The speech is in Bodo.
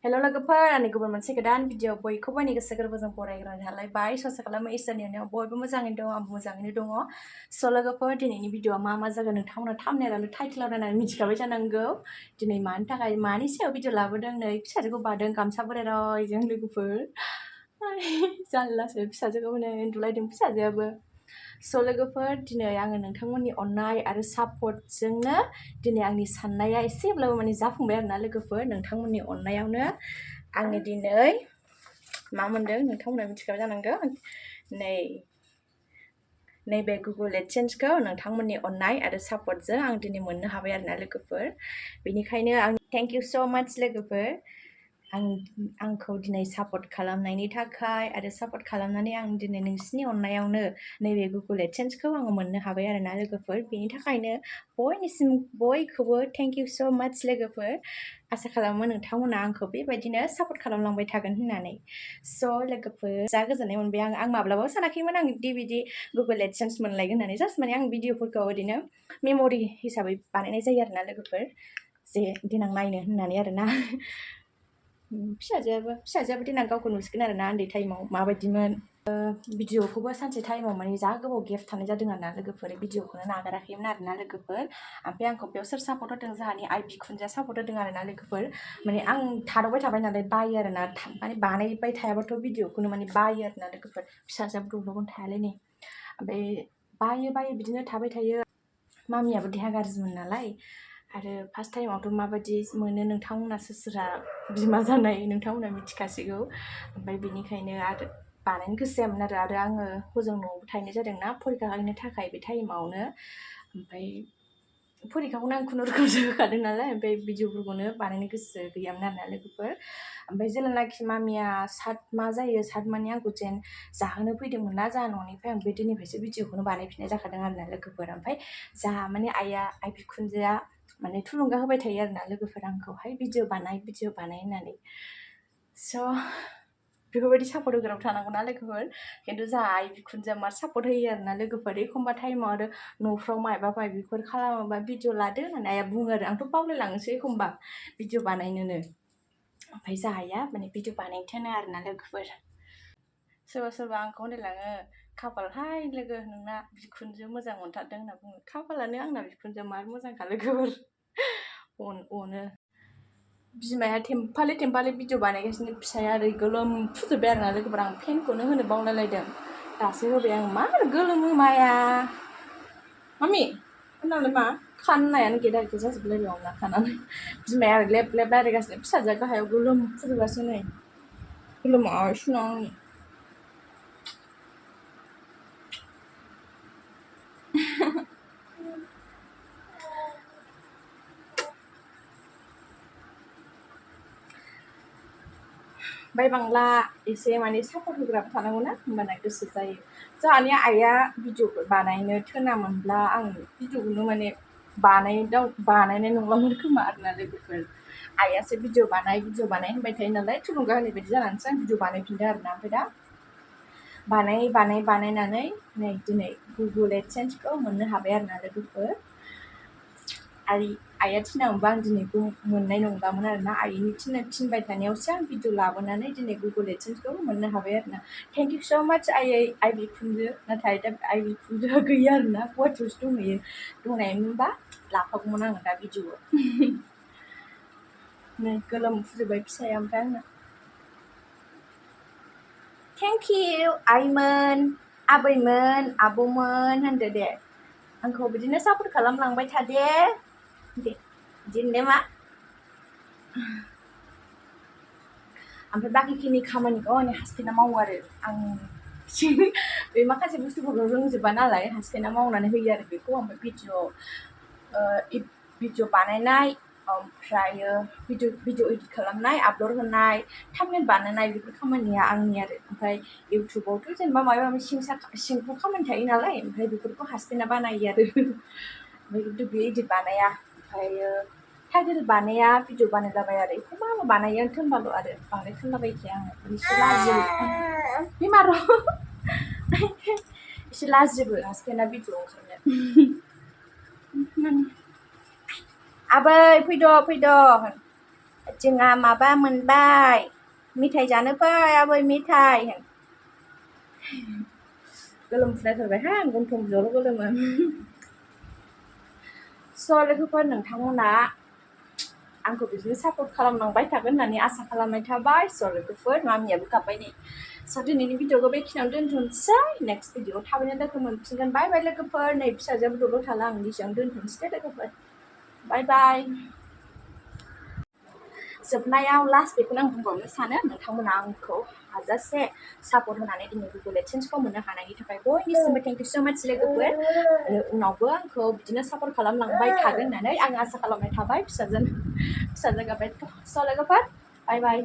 Hello logoफोर आंनि गुबुन मोनसे गोदान भिडिअ बयखौबो आंनि गोसो गोरबोजों बरायग्रोनानै थालायबाय आसा खालामो इसोरनि अननायाव बयबो मोजाङैनो दं आंबो मोजाङैनो दङ स' लोगोफोर दिनैनि भिडिअआ मा जागोन नोंथांमोना थाम्बनेल आरो टाइटेलाव नायनानै मिथिखाबाय जानांगौ दिनै मानि थाखाय मानि सायाव भिडिअ लाबोदों नै फिसाजोखौ बादों गामसा बोराय रायजों लोगोफोर जारलासो फिसाजोखौ हनै उन्दुलायदों फिसाजोआबो स' लोगोफोर दिनै आङो नोंथांमोननि अननाय आरो सापर्टजोंनो दिनै आंनि साननाया एसेब्लाबो माने जाफुंबाय आरोना लोगोफोर नोंथांमोननि अननायावनो आङो दिनै मा मोनदों नोंथांमोना मिथिखाबाय जानांगौ नैबे गुगल एडसेन्सखौ नोंथांमोननि अननाय आरो सापर्टजों आं दिनै मोननो हाबाय आरोना लोगोफोर बेनिखायनो आं थेंक इउ स' माच लोगोफोर आंखौ दिनै सापर्ट खालामनायनि थाखाय आरो सापर्ट खालामनानै आं दिनै नोंसिनि अननायावनो नैबे गुगल एडसेन्सखौ आङो मोननो हाबाय आरोना लोगोफोर बेनि थाखायनो बयनिसिम बयखौबो थेंक इउ स' माच लोगोफोर आसा खालामो नोंथांमोना आंखौ बेबायदिनो सापर्ट खालामलांबाय थागोन होननानै स' लोगोफोर जा गोजोननाय मोनबाय आं माब्लाबाबो सानाखैमोन आं बिदि गुगल एडसेन्स मोनलायगोन होननानै जास्ट माने आं भिडिअफोरखौ ओरैनो मेम'रि हिसाबै बानायनाय जायो आरोना लोगोफोर जे देनां नायनो होननानै आरोना फिसाजोआबो देनां गावखौ नुसिगोन आरोना उन्दै टाइमाव माबायदिमोन भिडिअखौबो सानसे टाइमाव माने जा गोबाव गेप थानाय जादों आरोना लोगोफोर भिडिअखौनो नागाराखैमोन आरोना लोगोफोर ओमफ्राय आंखौ बेयाव सोर सापर्ट होदों जोंहानि आइ बिखुनजोआ सापर्ट होदों आरोना लोगोफोर माने आं थादावबाय थाबाय नालाय बायो आरोना माने बानायबाय थायाबाथ' भिडिअखौनो माने बायो आरोना लोगोफोर फिसाजोआबो दौल'गोन थायालै नै ओमफ्राय बायो बिदिनो थाबाय थायो मामियाबो देहा गाज्रिमोन नालाय आरो फार्स्ट टाइमावथ' माबायदि मोनो नोंथांमोना सोरहा बिमा जानाय नोंथांमोना मिथिखासिगौ ओमफ्राय बेनिखायनो आरो बानायनो गोसो जायामोन आरो आङो हजों न'आवबो थाहैनाय जादोंना फरिखा हैनो थाखाय बे टाइमावनो ओमफ्राय फरिखाखौनो आं खुनुरुखुमसो होखादों नालाय ओमफ्राय भिडिअफोरखौनो बानायनो गोसो गैयामोन आरोना लोगोफोर ओमफ्राय जेब्लानाखि मामिया मा जायो माने आंखौ जेन जाहोनो फैदोंमोन ना जोंहा न'निफ्राय आं बे दिननिफ्रायसो भिडिअखौनो बानायफिननाय जाखादों आरोना लोगोफोर ओमफ्राय जोंहा माने आइ बिखुनजोआ माने थुलुंगा होबाय थायो आरोना लोगोफोर आंखौहाय भिडिअ बानाय होननानै स' बेफोरबायदि सापर्ट होग्राबो थानांगौना लोगोफोर खिन्थु जोंहा आइ बिखुनजोआ मार सापर्ट होयो आरोना लोगोफोर एखमबा टाइमाव आरो न'फ्राव मायबाफोर खालामोबा भिडिअ लादो होननानै आइया बुङो आरो आंथ' बावलायलाङोसो एखमबा भिडिअ बानायनोनो ओमफ्राय जोंहाया माने भिडिअ बानायनो थोनो आरोना लोगोफोर सोरबा आंखौ होनलाङो खाफालहाय लोगो नोंना बिखुनजो मोजां मोनथारदों होनना बुङो खाफालानो आंना बिखुनजो मार मोजांखा लोगोफोर अनो बिमाया टेम्पाले भिडिअ बानायगासिनो फिसाया ओरै गोलोमफुजोब्बाय आरोना लोगोफोर आं फेनखौनो होनो बावलायलायदों दासो होबाय आं मा गोलोमो माया मामि होननानै मा खाननायानो गेदा गेदा जाजोबलायबाय अनला खानानै बिमाया आरो लेब रायलायगासिनो फिसाजोआ गाहायाव गोलोमफुजोबगासिनो नै गोलोमगासिनो आं ओमफ्राय बांला एसे माने सापर्ट होग्राबो थानांगौना होमबाना गोसो जायो जोंहानि आइया भिडिअफोर बानायनो थोनामोनब्ला आं भिडिअखौनो माने बानायनाय नंलामोन खोमा आरोना लोगोफोर आइयासो भिडिअ बानाय होनबाय थायो नालाय थुलुंगा होनाय बायदि जानानैसो आं भिडिअ बानायफिनदों आरोना ओमफ्राय दा बानायनानै नै दिनै गुगल एडसेन्सखौ मोननो हाबाय आरोना लोगोफोर आइया थिनामोनबा आं दिनैखौ मोननाय नंलामोन आरोना आइनि थिनबाय थानायावसो आं भिडिअ लाबोनानै दिनै गुगल एडसेन्सखौ मोननो हाबाय आरोना थेंक इउ स' माच आइ बिखुनजो नाथाय दा आइ बिखुनजोआ गैया आरोना गुवाहाटियावसो दंहैयो दंनायमोनबा लाफागौमोन आङो दा भिडिअआव नै गोलोमफुजोब्बाय फिसाया ओमफ्राय आंना थेंक इउ आइमोन आबैमोन आब'मोन होनदो दे आंखौ बिदिनो सापर्ट खालामलांबाय थादे बिदिनो मा ओमफ्राय बाखिखिनि खामानिखौ आंनि हासबेन्डआ मावो आरो आं बे माखासे बुस्थुफोरखौ रोंजोबा नालाय हासबेन्डआ मावनानै होयो आरो बेखौ ओमफ्राय भिडिअ बानायनाय ओमफ्रायो भिडिअ एडिट खालामनाय आपल'ड होनाय थाम्बनेल बानायनाय बेफोर खामानिया आंनि आरो ओमफ्राय इउटुबावथ' जेनेबा माबा माबि सिंफ्राव खामानि थायो नालाय ओमफ्राय बेफोरखौ हासबेन्डआ बानायो आरो ओमफ्राय खिन्थु बे एडिट बानाया ओमफ्रायो टाइटेल बानाया भिडिअ बानायलाबाय आरो एखमबा आङो बानायो थोनबाल' आरो बांद्राय थोनलाबायखाया आङो एसे लाजियो बेमार एसे लाजियोबो हासबेन्डआ भिडिअ ओंखारनो आबै फैद' जोंहा माबा मोनबाय मेथाइ जानो फै आबै मेथाइ गोलोमफुलायथारबायहाय आं गन्थं जल' गोलोमो स' लोगोफोर नोंथांमोना आंखौ बिदिनो सापर्ट खालामलांबाय थागोन होननानै आसा खालामनाय थाबाय स' लोगोफोर मामियाबो गाबबाय नै स' दिनैनि भिडिअखौ बेखिनियावनो दोनथ'नोसै नेक्स्ट भिडिअआव थाबैनो लोगो मोनफिनगोन बाय बाय लोगोफोर नै फिसाजोआबो दलर थाला आं एसेयावनो दोनथ'नोसै दे लोगोफोर बाय बाय जोबनायाव लास्ट बेखौनो आं बुंबावनो सानो नोंथांमोना आंखौ हाजासे सापर्ट होनानै दिनै गुगोल एडसेन्सखौ मोननो हानायनि थाखाय बयनिसिमबो थेंक इउ स' माच लोगोफोर आरो उनावबो आंखौ बिदिनो सापर्ट खालामलांबाय थागोन होननानै आं आसा खालामनाय थाबाय फिसाजो गाबबाय स' लोगोफोर बाय बाय